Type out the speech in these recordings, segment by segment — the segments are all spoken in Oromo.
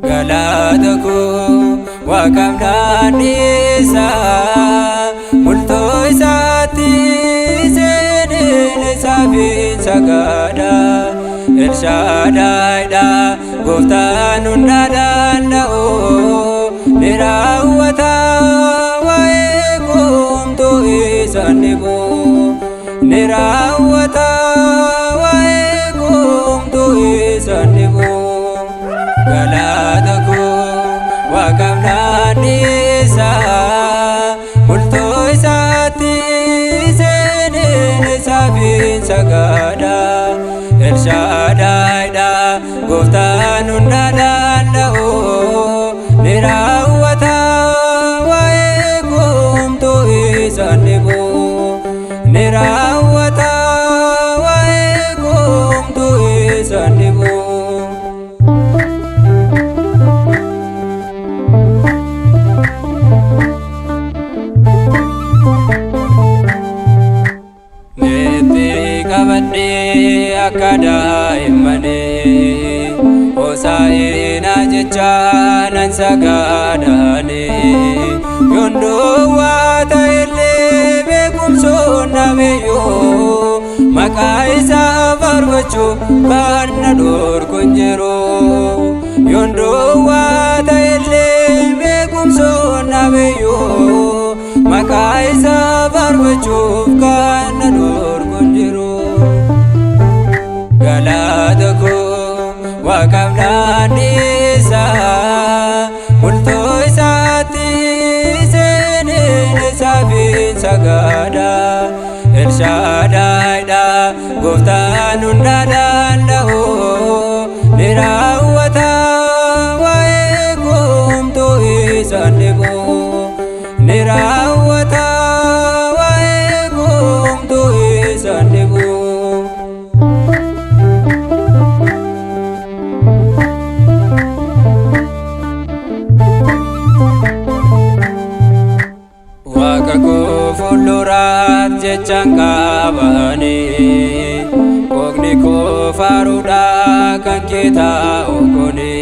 Galata koo Waaqaaf naan dhiyeessa, bultoo isaatti seeneen isaaf sagada. Elshaadaayidha gooftaan hunda danda'u, ni raawwata waa'ee qoomtuu isaan dhibu. Ni raawwata waa'ee qoomtuu isaan dhibu. Galata koo Waaqaaf naan dhiyeessa, bultoo isaatti seeneen isaaf sagada. Elshaadaayidha gooftaan hunda danda'u, ni raawwata waa'ee qoomtuu isaan dhibu. Ni raawwata waa'ee qoomtuu isaan dhibu. Neetti qabadhee akka daa'immanii, Hosaa'inaa jecha nan sagadaanii. Yoon duwwaa ta'ellee beekumsoon dhabeyyuu, maqaa isaa faarfachuu kan na dhorku hin jiru. Yoon duwwaa ta'ellee beekumsoon dhabeyyuu, maqaa isaa faarfachuuf kan na dhorku hin jiru. Galata koo Waaqaaf naan dhiyeessa, bultoo isaatti seeneen isaaf sagada. Elshaadaayidha gooftaan hunda danda'u, ni raawwata waa'ee qoomtuu isaan dhibu. Ni raawwata waa'ee qoomtuu isaan dhibu. Waaqa koo fuulduraat jechaan qabanii, Qooqni koo faaruudhaa kan kee taa'u kuni.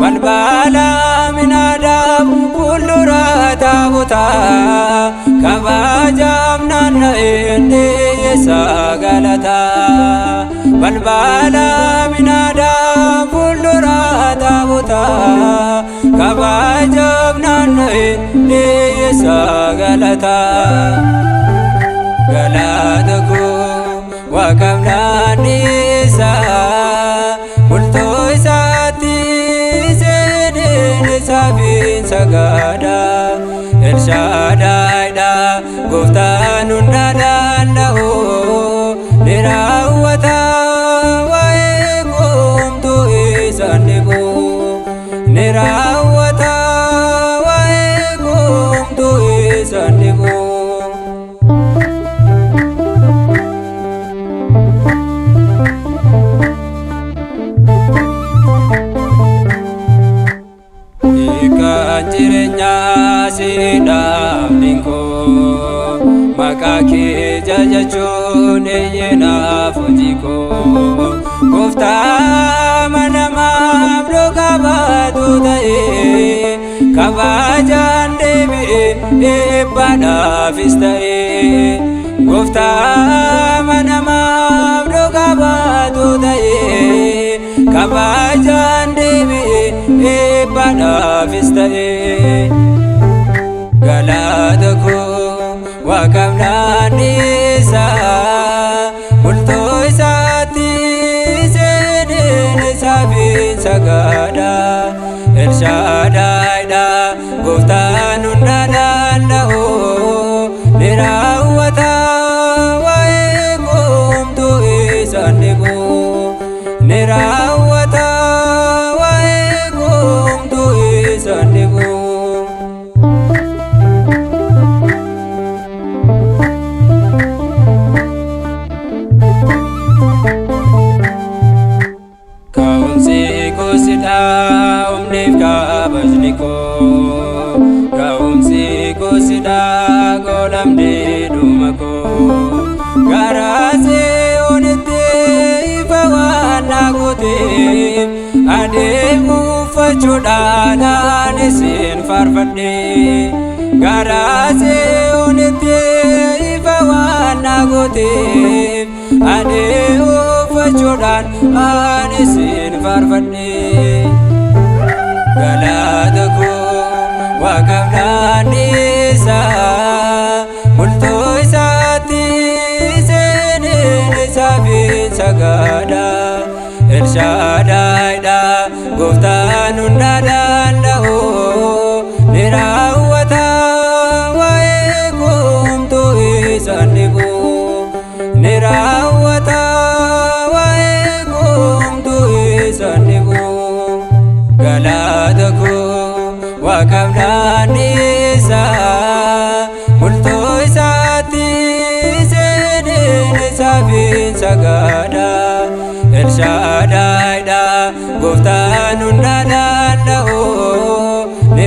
Balbala minaadaaf fuuldura taabotaa, kabajaaf naanna'een dhiyeessa galataa. Balbala minaadaaf fuuldura taabotaa, kabajaaf naanna'een dhiyeessa galataa. Galata koo Waaqaaf naan dhiyeessa, bultoo isaatti seeneen isaaf sagada. Elshaadaayidha gooftaan hunda danda'u, ni raawwata waa'ee qoomtuu isaan dhibu. Ni raawwata waa'ee qoomtuu isaan dhibu. Hiikaan jireenyaa siidhaaf koo, maqaa kee jajachuun eeyyeenaaf hojii koo. Gooftaa manamaaf dhugaa baatu ta'ee, kabajaan deebi'ee eebbaadhaafis ta'ee. Gooftaa manamaaf dhugaa baatu ta'ee, kabajaan deebi'ee eebbaadhaafis ta'ee. Galata koo Waaqaaf naan dhiyeessa, bultoo isaatti seeneen isaaf sagada. Elshaadaayidha gooftaan hunda danda'u, ni raawwata waa'ee qoomtuu isaan dhibu. Ni raawwata waa'ee koomtuu isaan dhibu. Ka'umsi gosidha humniif kabajni koo. Ka'umsi gosidha golamni dhuma koo. Garaa Tsiyoonitti ifa waan na gooteef, adeemu uffachuudhaan ani siin faarfadhe. Garaa Tsiyoonitti ifa waan na gooteef, adeemu uffachuudhaan ani siin faarfadhe. Galata koo Waaqaaf naan dhiisa, bultoo isaatti seeniin isaaf sagada. Elshaadaayidha gooftaan hunda danda'u, ni raawwata waa'ee koomtuu isaan dhibu. Ni raawwata waa'ee koomtuu isaan dhibu. Galata koo Waaqaaf naan dhiisa, bultoo isaatti seeniin isaaf sagada. Elshaadaayidha gooftaan hunda danda'u, ni